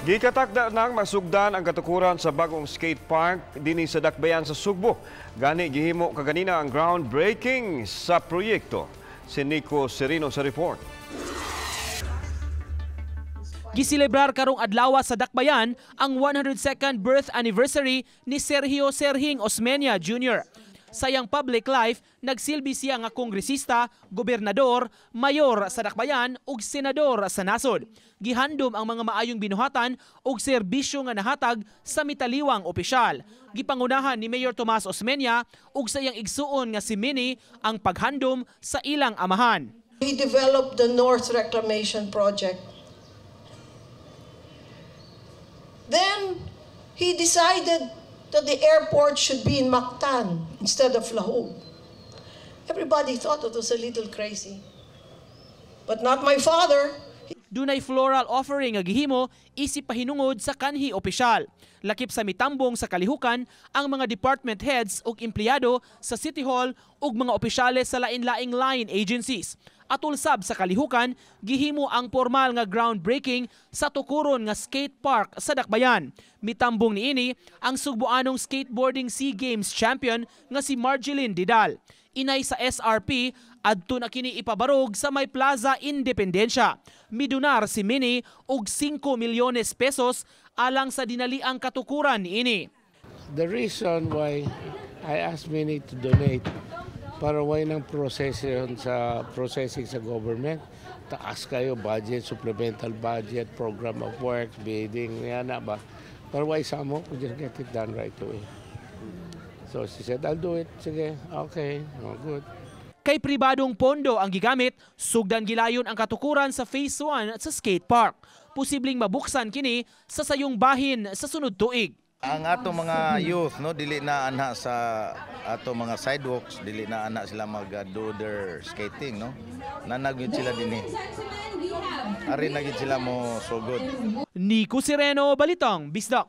Gikatakda nang masugdan ang katukuran sa bagong skate park dinhi sa Dakbayan sa Sugbo. Gani gihimo kaganina ang groundbreaking sa proyekto. Si Nico Serino sa report. Giselebrar karong adlaw sa Dakbayan ang 102nd birth anniversary ni Sergio Serhing Osmeña Jr. Sa iyang public life, nagsilbi siya nga kongresista, gobernador, mayor sa Dakbayan ug senador sa nasod. Gihandom ang mga maayong binuhatan ug serbisyo nga nahatag sa mitaliwang opisyal. Gipangunahan ni Mayor Tomas Osmeña ug sa iyang igsuon nga si Minnie ang paghandom sa ilang amahan. He developed the North Reclamation Project. Then he decided that the airport should be in Mactan instead of Lahug. Everybody thought it was a little crazy. But not my father. Dunay floral offering nga gihimo isip pahinungod sa kanhi opisyal. Lakip sa mitambong sa kalihukan ang mga department heads ug empleyado sa City Hall ug mga opisyales sa lain-laing line agencies. Atol sab sa kalihukan, gihimo ang formal nga groundbreaking sa tukuron nga skate park sa Dakbayan. Mitambong niini ang Sugboanong skateboarding SEA Games champion nga si Marjeline Didal. Inay sa SRP, adto na kini ipabarog sa may Plaza Independencia. Midunar si Minnie og 5 milyones pesos alang sa dinaliang katukuran niini. The reason why I asked Minnie to donate, para way ng processing sa government. Taas kayo budget, supplemental budget, program of works, bidding, yan na ba? Pero why samo? We just get it done right away. So she said, "I'll do it." Sige, okay, oh, good. Kay pribadong pondo ang gigamit, sugdan gilayon ang katukuran sa Phase 1 sa skate park. Posibleng mabuksan kini sa sayong bahin sa sunod tuig. Ang ato mga youth, no, dili na anha sa ato mga sidewalks, dili na ana sila mag do their skating, no. Nanag gyud sila dinhi. Ari na gyud sila mo sugod. Nico Sereno, Balitang Bisdak.